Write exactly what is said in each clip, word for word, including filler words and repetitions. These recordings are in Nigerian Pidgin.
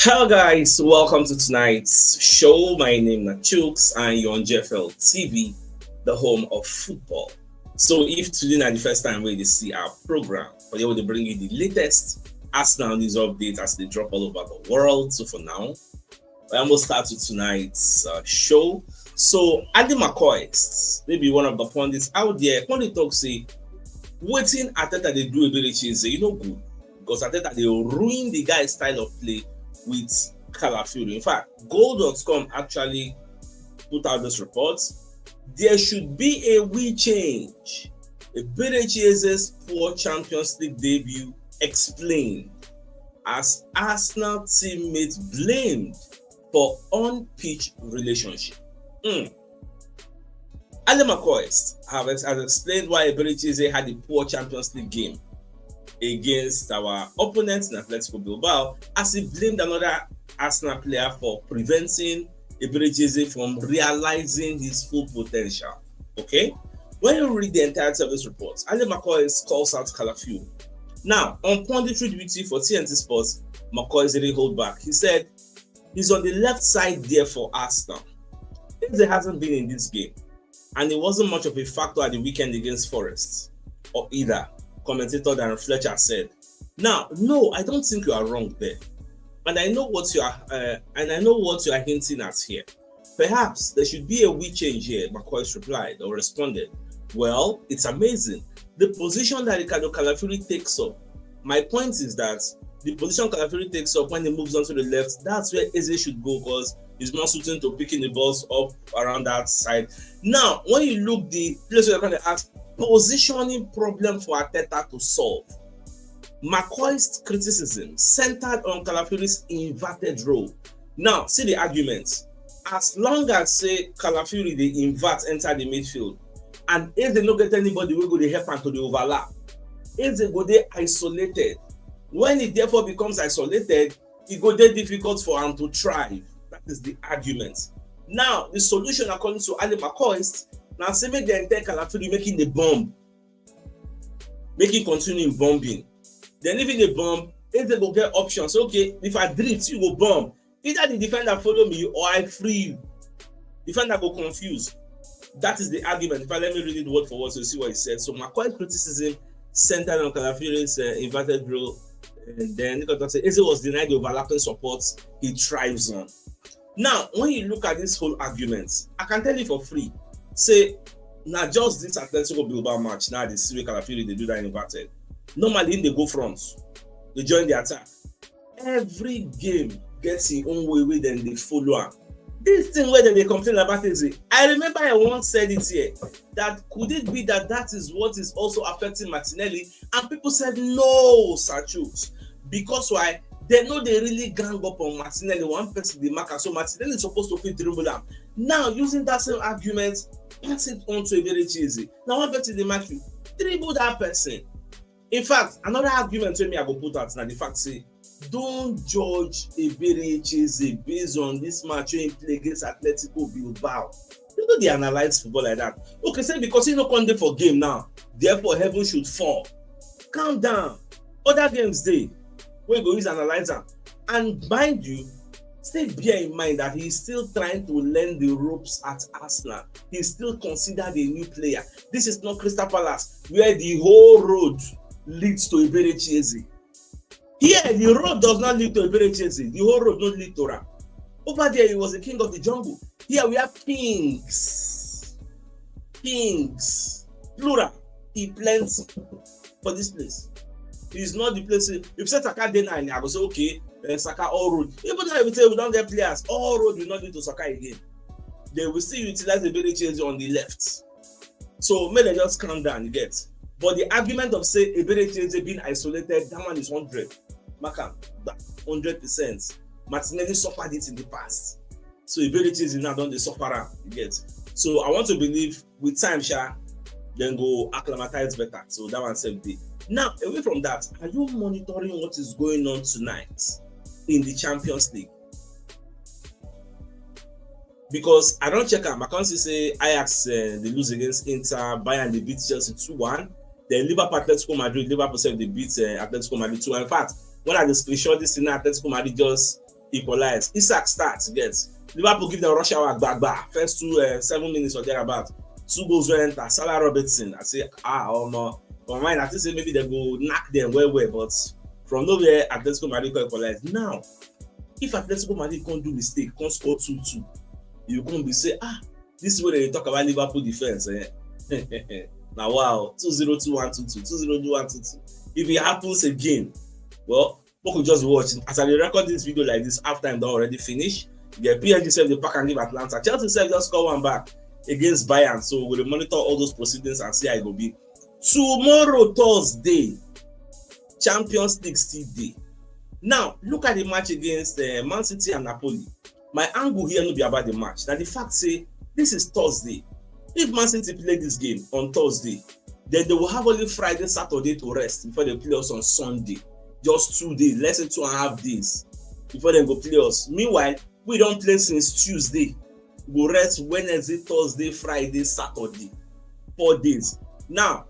Hello, guys. Welcome to tonight's show. My name is Chooks and you're on J F L T V, the home of football. So, if today na the first time wey you dey see our program, for here we dey bring you the latest Arsenal news update as they drop all over the world. So, for now, I almost start with tonight's uh, show. So, Andy McCoist, maybe one of the pundits out there, pundit talk say, wetin Arteta dey do Eberechi Eze, e no good. Because Arteta dey ruin the guy's style of play with Calafiori. In fact, goal dot com actually put out this report. There should be a we change. Eberechi Eze's poor Champions League debut explained as Arsenal teammates blamed for on-pitch relationship. Hmm. Ale McCoist have ex-, has explained why Eberechi Eze had a poor Champions League game against our opponents in Atletico Bilbao, as he blamed another Arsenal player for preventing Eberechi Eze from realizing his full potential. Okay? When you read the entirety of this report, Ale McCoist calls out Calafiori. Now, on punditry duty for T N T Sports, McCoist didn't hold back. He said he's on the left side there for Arsenal. Eze hasn't been in this game, and it wasn't much of a factor at the weekend against Forest or either, commentator Darren Fletcher said. Now, no, I don't think you are wrong there. And I know what you are, uh, and I know what you are hinting at here. Perhaps there should be a we change here, McCoist replied or responded. Well, it's amazing. The position that Ricardo Calafiori takes up, my point is that the position Calafiori takes up when he moves on to the left, that's where Eze should go, because he's more suited to picking the balls up around that side. Now, when you look the place where you're going to ask, positioning problem for Arteta to solve. McCoist's criticism centered on Calafiori's inverted role. Now, see the argument. As long as say Calafiori dey invert enter the midfield, and Eze no get anybody wey go dey help am to dey overlap, Eze go dey isolated. When he therefore becomes isolated, e go dey difficult for am to thrive. That is the argument. Now, the solution, according to Ale McCoist, na say make dem tell Calafiori make him dey bomb, make him continue him bombing. Then if he dey bomb, Eze go get options. Okay, if I drift, you go bomb. Either the defender follow me or I free you. Defender go confuse. That is the argument. If I let me read it word for word, so you see what he said. So McCoist criticism centered on Calafiori's uh, inverted role. And then Nico talk say Eze was denied the overlapping support he thrives on. Now, when you look at this whole argument, I can tell you for free, say, na just this Atletico Bilbao match now, the see wey Calafiori dey do that inverted. Normally, they go front, they join the attack. Every game gets his own way wey dem dey follow am. This thing wey dem dey complain about is, I remember I once said it here, that could it be that that is what is also affecting Martinelli? And people said, no, Sir Chooks. Because why? Dem no dey really gang up on Martinelli. One person dey mark am, so Martinelli is supposed to fit dribble am. Now, using that same argument, pass it on to Eberechi Eze. Na one person dey mark you, dribble that person. In fact, another argument wey me I go put out na the fact say, don't judge Eberechi Eze based on this match wey he play against Atletico Bilbao. You no dey analyze football like that. Okay, say because he no come dey for game now, therefore heaven should fall. Calm down. Other games dey wey you go use analyze am. And mind you, still bear in mind that he is still trying to learn the ropes at Arsenal. He is still considered a new player. This is not Crystal Palace, where the whole road leads to Eberechi Eze. Here, the road does not lead to Eberechi Eze. The whole road no lead to am. Over there, he was the king of the jungle. Here, we have kings. Kings. Plural. E plenty for this place. It's not the place. If say Saka dey now, I go say, okay, uh, Saka all road. Even now, if you say we don get players, all road will not lead to Saka again. They will still utilize Eberechi Eze on the left. So make dem just calm down, you get. But the argument of say Eberechi Eze being isolated, that one is hundred. Mark am, that hundred percent. Martinelli suffered it in the past. So Eberechi Eze now don dey suffer am, you get. So I want to believe with time, sha, dem go acclimatize better. So that one sef dey. Now, away from that, are you monitoring what is going on tonight in the Champions League? Because I don check am, I come see say Ajax uh, dey lose against Inter, Bayern dey beat Chelsea two one. Then Liverpool, Atletico Madrid, Liverpool sef dey beat uh, Atletico Madrid two one. In fact, when I dey screenshot this thing, Atletico Madrid just equalize. Isak start get Liverpool give dem rush hour gbagba, first two uh, seven minutes or thereabout. Two goals wey enter. Salah, Robertson, I say, ah, omo, for mine I think say maybe dem go knack dem well well, but from nowhere Atletico Madrid come equalize. Now if Atletico Madrid come do mistake, come score two two, you come be say, ah, this is what they talk about Liverpool defense, eh? Now wow, two zero two one two two, two zero two one two two. If it happens again, well, we could just watch. As I record this video like this, half time don already finish. The P S G sef dey pack and give Atalanta. Chelsea sef just score one back against Bayern. So we dey monitor all those proceedings and see how e go be. Tomorrow, Thursday, Champions League still dey. Now, look at the match against uh, Man City and Napoli. My angle here no be about the match. Now, the fact say this is Thursday. If Man City play this game on Thursday, then they will have only Friday, Saturday to rest before they play us on Sunday. Just two days, let's say two and a half days before they go play us. Meanwhile, we don play since Tuesday. We go rest Wednesday, Thursday, Friday, Saturday. Four days. Now,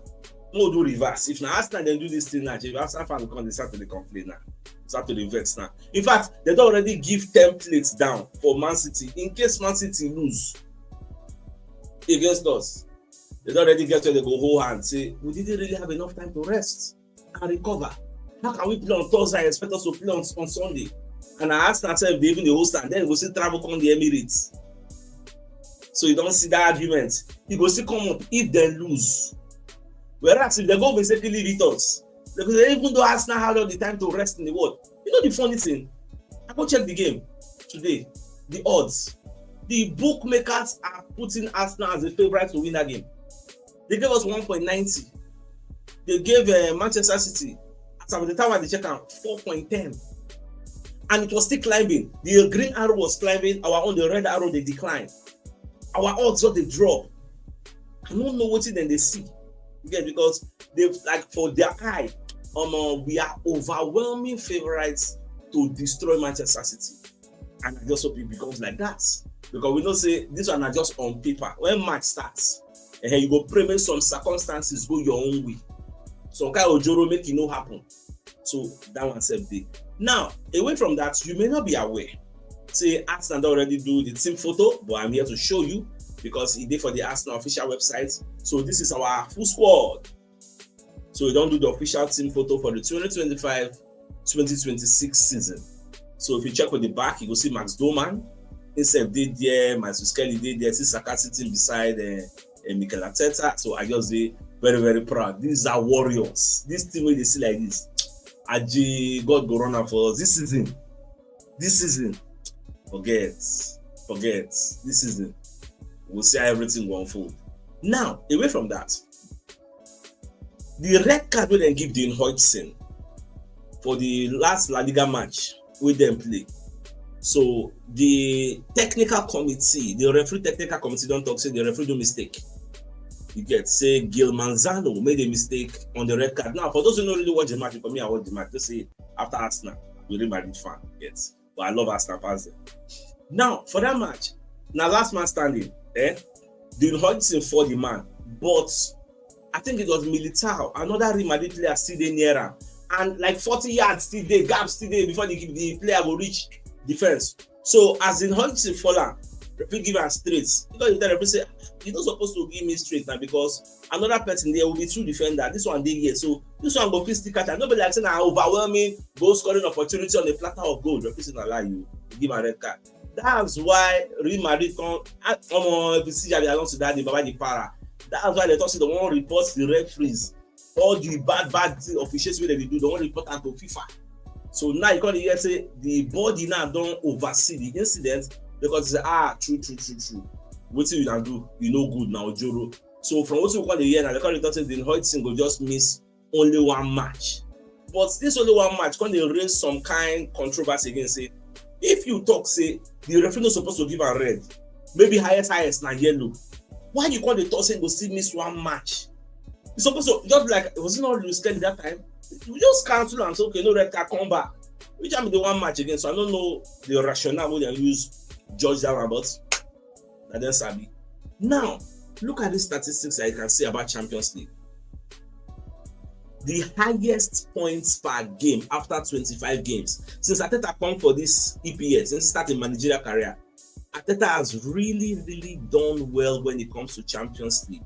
no do reverse. If na Arsenal dem do this thing now, if Arsenal fan come dey start to dey complain now, start to dey vex now. In fact, they don already give templates down for Man City in case Man City lose against us. They don already get where they go hold hand say we didn't really have enough time to rest and recover. How can we play on Thursday and expect us to play on, on Sunday? And I ask myself, they even the host and then we go still travel come the Emirates. So you don see that argument. E go still come up if dem lose. Whereas if dem go mistakenly beat us, because even though Arsenal had all the time to rest in the world, you know the funny thing? I go check the game today. The odds. The bookmakers are putting Arsenal as a favourite to win that game. They gave us one point ninety. They gave uh, Manchester City, as of the time I dey check am, four point ten. And it was still climbing. The green arrow was climbing, our own, the red arrow, dey decline. Our odds just dey drop. I no know wetin dem dey see. Again, because they, like, for their eye, um, uh, we are overwhelming favourites to destroy Manchester City. And I just hope it becomes like that. Because we know say this one na just on paper. When match starts, eh, you go pray make some circumstances go your own way. Some kind ojoro make e no happen. So that one sef dey. Now, away from that, you may not be aware say Arsenal don already do the team photo, but I'm here to show you because e dey for the Arsenal official website. So this is our full squad. So we don do the official team photo for the twenty twenty-five twenty twenty-six season. So if you check with the back, you go see Max Doman. Himself dey there, Miles Kelly dey there, see Saka sitting beside uh, uh, Mikel Arteta. So I just dey very, very proud. These are warriors. This team wey dey see like this, Aji, God go run am for us this season. This season, forget, forget. This season, we'll see how everything go unfold. Now, away from that, the red card wey dem give Dean Hodgson for the last La Liga match wey dem play. So the technical committee, the referee technical committee don talk say the referee do mistake. You get say Gil Manzano made a mistake on the red card. Now, for those who no really watch the match, for me, I watch the match. Just say after Arsenal, we Real Madrid fan. Yes, but I love Arsenal pass them. Now, for that match, na last man standing. Eh, Dean Hodgson for the man, but I think it was Militao, another Real Madrid player, still dey near am, and like forty yards still dey, gap still dey before the, the player go reach defense. So as Dean Hodgson fall am, referee give am straight. Because the referee say, you no suppose to give me straight now because another person there will be two defender. This one dey here, so this one go fit still catch am. No be like say na overwhelming goal scoring opportunity on a platter of gold. Referee say na lie, you give am red card. That's why Real Madrid come. Omo, if you see Xabi Alonso that day, Baba the para. That's why they talk say they wan report the referees, all the bad bad thing, officials wey dem dey do, they wan report am to FIFA. So now you come dey hear say the body now don oversee the incident because they say, ah, true, true, true, true. Wetin you na do, you no good na ojoro. So from wetin we come dey hear now, they come dey talk say Dean Hodgson go just miss only one match. But this only one match come dey raise some kind controversy again say if you talk say the referee no suppose to give am red, maybe highest highest na yellow. Why you come dey talk say he go still miss one match? E suppose to just be like, was it not Luis Kelly that time? We just cancel am say okay, no red card, come back. Which time be the one match again? So I don't know the rationale wey dem use judge that one, but na dem sabi. Now, look at the statistics that you can see about Champions League. the highest points per game after twenty-five games. Since Arteta come for this E P L, since he started managerial career, Arteta has really, really done well when it comes to Champions League.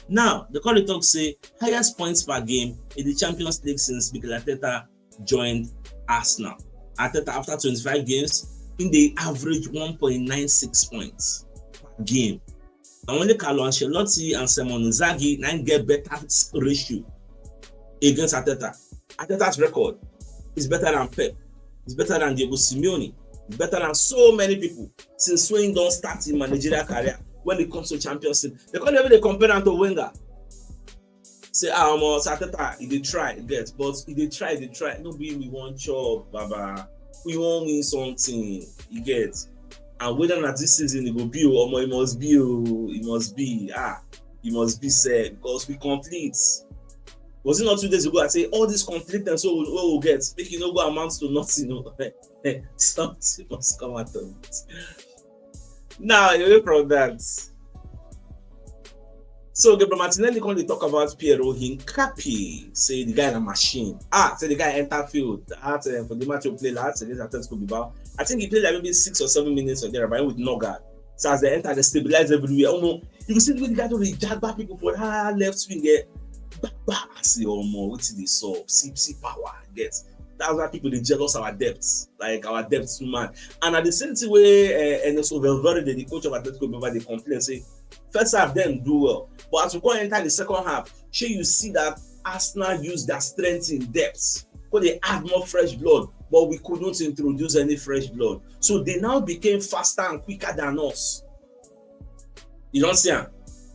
Now, the current talk say highest points per game in the Champions League since Mikel Arteta joined Arsenal. Arteta, after twenty-five games, in the average one point nine six points per game. And only Carlo Ancelotti and Simon Inzaghi now get better ratio against Arteta. Arteta's record is better than Pep. It's better than Diego Simeone. It's better than so many people since Swain don't start in managerial career when it comes to Champions League. They can't even compare them to Wenger. Say, ah, almost Arteta, he dey try, get, but he dey try, dey try. No be we want chop, Baba. We want win something, you get. And whether not this season it go be, or it must be, it must be. Ah, it must be said because we complete. Was it not two days ago I say all this completeness we will get, make it no go amount to nothing? No? Something must come out of it. Now, away from that. So Gabriel Martinelli come dey talk about Piero Hincapié, say the guy na machine. Ah, say the guy enter field at uh, for the match we play last against Atletico Bilbao. I think he played like maybe six or seven minutes or thereabout with no guard. So as they enter, they stabilize everywhere. Omo, you see the way the guy don dey jagba people for that left wing. Eh? Gbagba, I say, omo, wetin dey sup? See, see power, get. That's why people dey jealous our depth, like our depth man. And at the same thing wey uh, Ernesto Valverde, the coach of Atletico Bilbao, dey complain say first half dem do well, but as we come enter the second half, shey you see that Arsenal use their strength in depth, go dey add more fresh blood, but we couldn't introduce any fresh blood, so they now became faster and quicker than us. You don see am?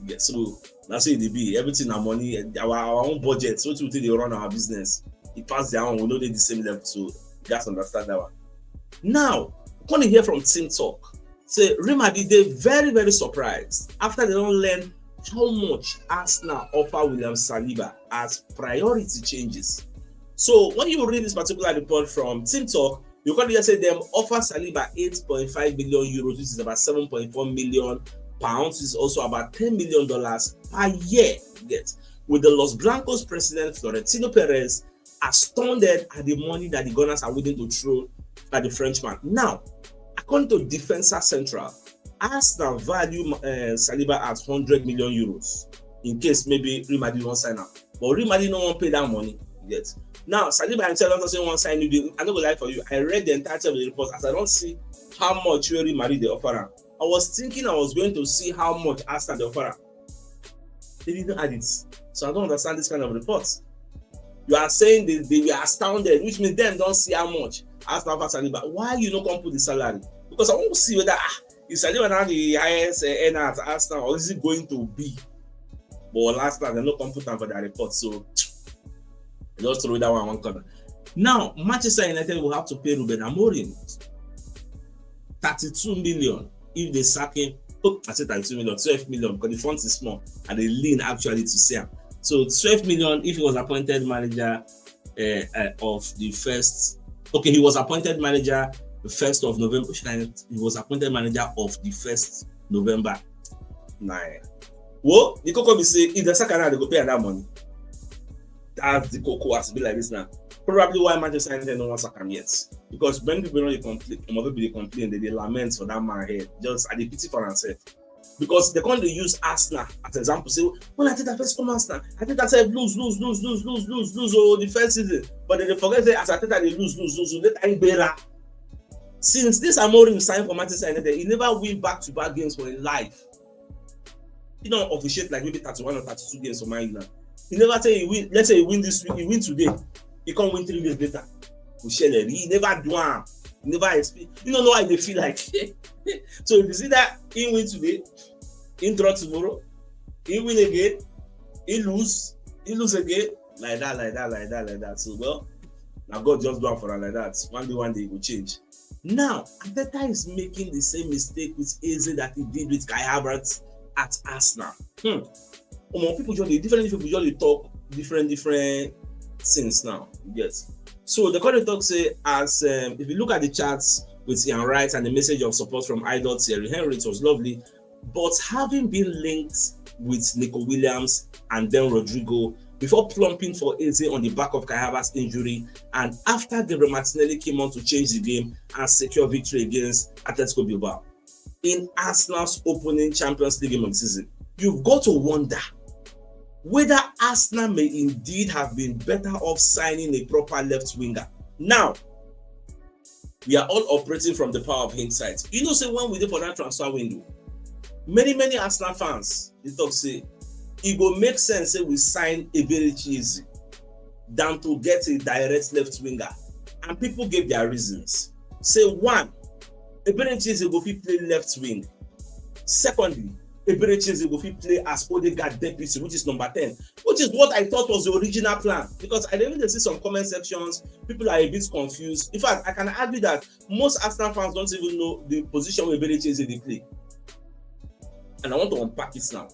Yeah, so na so e dey be. Everything na money. Our our own budget, so wetin we take dey run our business, e pass their own. We no dey the same level, so you gats understand that one. Now, we come dey hear from Team Talk say Real Madrid dey very, very surprised after they don learn how much Arsenal offer William Saliba as priority changes. So when you read this particular report from Team Talk, you come hear say dem offer Saliba eight point five million euros, which is about seven point four million pounds, which is also about ten million dollars per year. Get, with the Los Blancos president Florentino Perez astounded at the money that the Gunners are willing to throw at the Frenchman. Now, according to Defensa Central, Arsenal value uh, Saliba at hundred million euros in case maybe Real Madrid wan sign am. But Real Madrid no wan pay that money yet. Now, Saliba himself don say he wan sign new deal. I no go lie for you. I read the entirety of the report as I don see how much wey Real Madrid dey offer am. I was thinking I was going to see how much Arsenal dey offer am. They didn't add it. So I don't understand this kind of report. You are saying they, they were astounded, which means dem don see how much Arsenal offer Saliba. Why you no come put the salary? Because I want to see whether ah, is Saliba now the highest uh, earner at Arsenal, or is it going to be? But last time they no come put am for their report, so just throw that one one corner. Now, Manchester United will have to pay Ruben Amorim thirty-two million if they sack him. Oh, I said thirty-two million, twelve million, because the font is small and they lean actually to see him. So twelve million if he was appointed manager uh, uh, of the first. Okay, he was appointed manager the first of November. He was appointed manager of the first November. Nine. Well, the cocoa be say if the second they go pay that money. That's the cocoa has to be like this now. Probably why Manchester United no wan sack am yet, because many people no dey complain. Some people dey complain, they dey lament for that man head. Just I dey pity for himself because they come dey use Arsenal as example. Say when Arteta first come Arsenal, Arteta sef lose, lose, lose, lose, lose, lose, lose. Oh, the first season, but they dey forget say as Arteta dey lose, lose, lose, lose, later he gbera. Since this Amorim sign for Manchester United, he never win back-to-back games for his life. He don't officiate like maybe thirty-one or thirty-two games for Man United. He never say he win. Let's say he win this week, he win today. He can't win three days later. He never do am. He never explain. You don't know how they feel like. So if you see that he win today, he draw tomorrow, he win again, he lose, he lose again, like that, like that, like that, like that. So well, now God just do am for am like that. One day, one day, it will change. Now, Arteta is making the same mistake with Eze that he did with Kai Havertz at Arsenal. Hmm. Omo, people just dey different people just dey talk different different things now. Yes. So the current talk say as um, if you look at the charts with Ian Wright and the message of support from Idol Thierry Henry, it was lovely. But having been linked with Nico Williams and then Rodrigo before plumping for Eze on the back of Kai Havertz injury, and after Gabriel Martinelli came on to change the game and secure victory against Atletico Bilbao in Arsenal's opening Champions League game of the season. You've got to wonder whether Arsenal may indeed have been better off signing a proper left winger. Now, we are all operating from the power of hindsight. You know, say when we did for that transfer window, many, many Arsenal fans, they talk say, it go make sense say we sign Eberechi Eze than to get a direct left winger. And people gave their reasons. Say one, Eberechi Eze go fit play left wing. Secondly, Eberechi Eze go fit play as Odegaard deputy, which is number ten, which is what I thought was the original plan, because I didn't see some comment sections, people are a bit confused. In fact, I can argue that most Arsenal fans don't even know the position where Eberechi Eze dey play. And I want to unpack it now.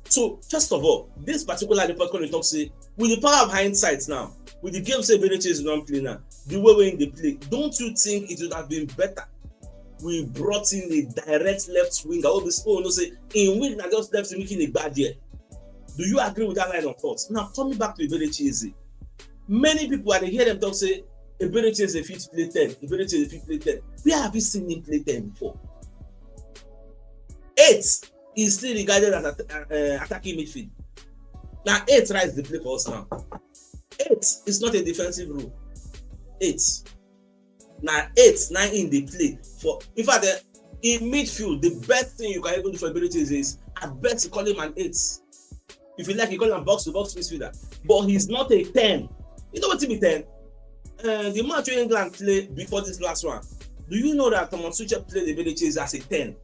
So, first of all, this particular report going to talk say, with the power of hindsight now, with the game say Eberechi Eze don play now, the way wey he dey play, don't you think it would have been better we brought in a direct left winger? Oh, this, oh, no, say, in wing, na just left him, making a bad year. Do you agree with that line of thought? Now, coming back to Eberechi Eze, many people, I dey hear them talk say, Eberechi Eze fit play ten, Eberechi Eze fit play ten. Where have you seen him play ten before? Eight is still regarded as at- uh, attacking midfield. Now, eight tries the play for us now. Eight is not a defensive role. Eight. Now, eight, now in the play. For, in fact, uh, in midfield, the best thing you can even do for Eberechi Eze is, at best, you call him an eight. If you like, you call him box to box midfielder. But he's not a ten. You know what he be ten? Uh, the match wey England play before this last one, do you know that Thomas Tuchel played Eberechi Eze as a ten?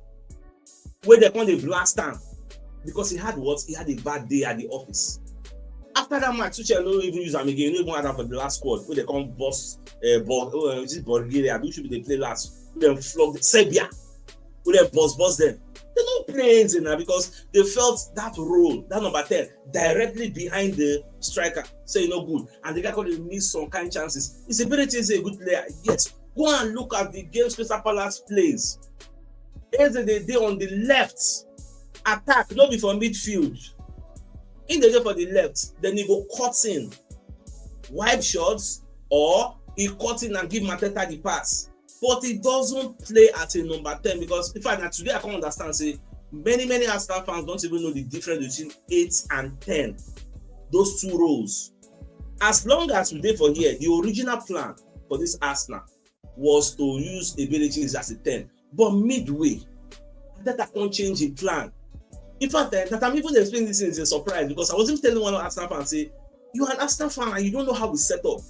Where they come dey blast am because he had what? He had a bad day at the office. After that match, Tuchel no even use am again. No even add am for the last squad. Wey they come boss, uh, ball, uh, this Bulgaria, which should be dey play last. Then flog Serbia. Wey they boss boss them. They no play anything now because they felt that role, that number ten, directly behind the striker. Say e no good, and the guy come dey miss some kind chances. It's Eberechi Eze a good player, yes. Go and look at the games Crystal Palace plays. Eze dey dey on the left, attack, no be for midfield. He dey dey for the left, then he go cut in, wipe shots, or he cut in and give Mateta the pass. But he doesn't play as a number ten because, in fact, na today I come understand say many, many Arsenal fans don't even know the difference between eight and ten. Those two roles. As long as we dey for here, the original plan for this Arsenal was to use Eberechi Eze as a ten. But midway, Arteta come change him plan. In fact, eh, that I'm even explaining this thing is a surprise because I was even telling one Arsenal fan, say, "You are an Arsenal fan and you don't know how we set up."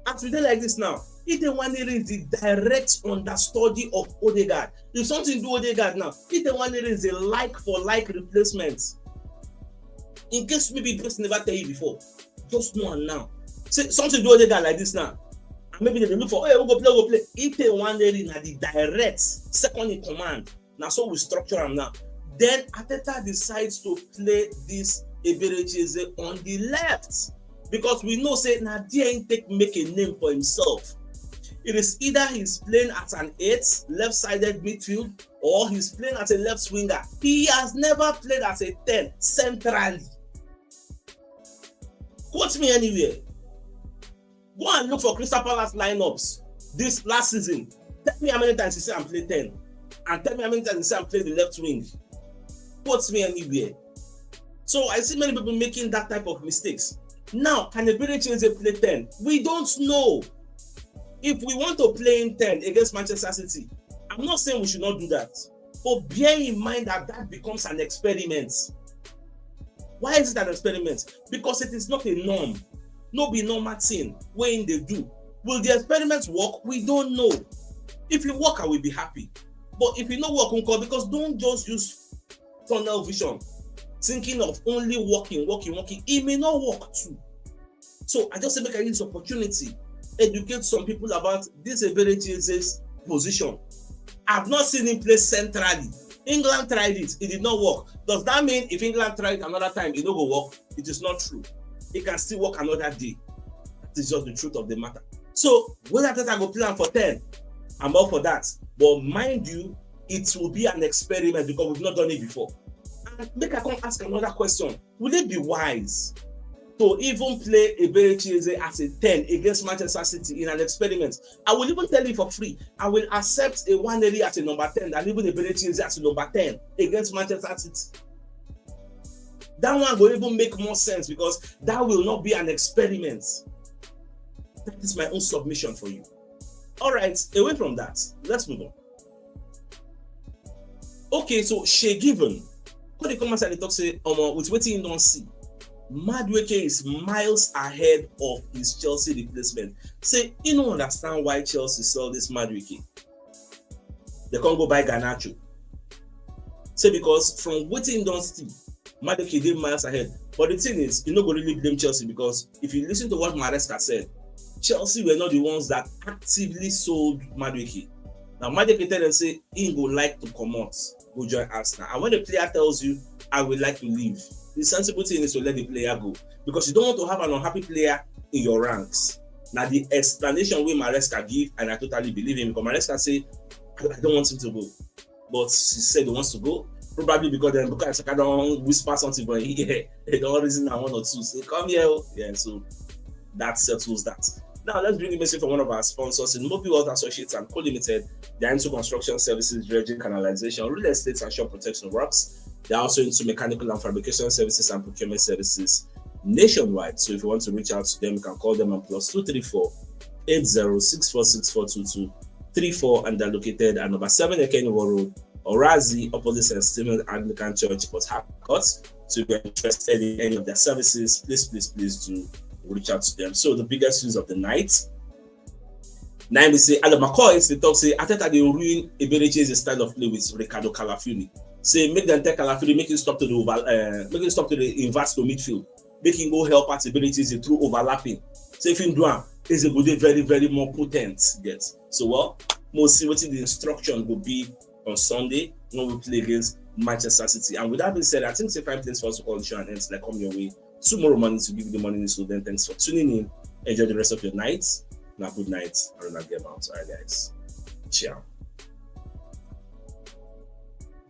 As we dey like this now, Ite Nwaneri is the direct understudy of Odegaard. If something do Odegaard now, Ite Nwaneri is a like for like replacement. In case maybe person never tell you before, just know am now. Say something do Odegaard like this now, and maybe they dey look for, "Hey, who go play, who go play?" Ite Nwaneri na the direct second in command. Na so we structure am now. Then Arteta decides to play this Eberechi Eze on the left because we know say na there he take make a name for himself. It is either he's playing as an eight, left-sided midfield, or he's playing as a left winger. He has never played as a ten centrally. Quote me anywhere. Go and look for Crystal Palace lineups this last season. Tell me how many times you see am play ten, and tell me how many times you see am play the left wing. Quote me anywhere. So I see many people making that type of mistakes. Now, can Eberechi Eze play ten? We don't know. If we want to play in ten against Manchester City, I'm not saying we should not do that. But bear in mind that that becomes an experiment. Why is it an experiment? Because it is not a norm. No be normal thing wey they do. Will the experiment work? We don't know. If it work, I will be happy. But if it no work, nko, because don't just use tunnel vision, thinking of only working, working, working. It may not work too. So I just say make I use this opportunity, educate some people about this Eberechi Eze's position. I've not seen him play centrally. England tried it, it did not work. Does that mean if England tried it another time, it no go work? It is not true. It can still work another day. That is just the truth of the matter. So whether Arteta go play am for ten, I'm all for that. But mind you, it will be an experiment because we've not done it before. And make I come ask another question. Will it be wise to even play Eberechi Eze as a ten against Manchester City in an experiment. I will even tell you for free, I will accept a Nwaneri as a number ten and even Eberechi Eze as a number ten against Manchester City. That one will even make more sense because that will not be an experiment. That is my own submission for you. All right, away from that, let's move on. Okay, so Shea Given, come dey come outside dey talk say, omo, with wetin he don see, Madueke is miles ahead of his Chelsea replacement. Say he no understand why Chelsea sell this Madueke. They can't go buy Garnacho. Say because from wetin he don see, Madueke dey miles ahead. But the thing is, you no go really blame Chelsea because if you listen to what Maresca said, Chelsea were not the ones that actively sold Madueke. Now Madueke tell them say he go like to comot, go join Arsenal. And when the player tells you, "I would like to leave," the sensible thing is to let the player go because you don't want to have an unhappy player in your ranks. Now the explanation wey Maresca give, and I totally believe him because Maresca say, "I I don't want him to go." But he said he wants to go, probably because then Bukayo Saka don whisper something for him ear. He don reason am one or two. Say, "Come here o." Yeah, so that settles that. Now let's bring a message from one of our sponsors in Mobi Wealth Associates and Co Limited. They are into construction services, dredging, canalization, real estate, and shop protection works. They are also into mechanical and fabrication services and procurement services nationwide. So if you want to reach out to them, you can call them on plus two three four eight zero six four six four two two three four, and they're located at number seven Ekeniwo Road, Orazi, opposite Saint Stephen Anglican Church, Port Harcourt. So if you're interested in any of their services, please, please, please do reach out to them. So the biggest news of the night, now we say Alex McCoy is the talk say Arteta dey ruin Eberechi's style of play with Ricardo Calafiori. Say make them tell Calafiori make him stop to the over, uh, make him stop to the invert to midfield, make him go help out Eberechi through overlapping. So if him do am, Eze go dey very, very more potent. Get so, well, we'll see what the instruction will be on Sunday when we play against Manchester City. And with that being said, I think it's a fine place for us to call the show and end. Like, come your way tomorrow morning to give you the morning news. So then, thanks for tuning in. Enjoy the rest of your night. Now, good night. Aruna Game Out. All right, guys. Ciao.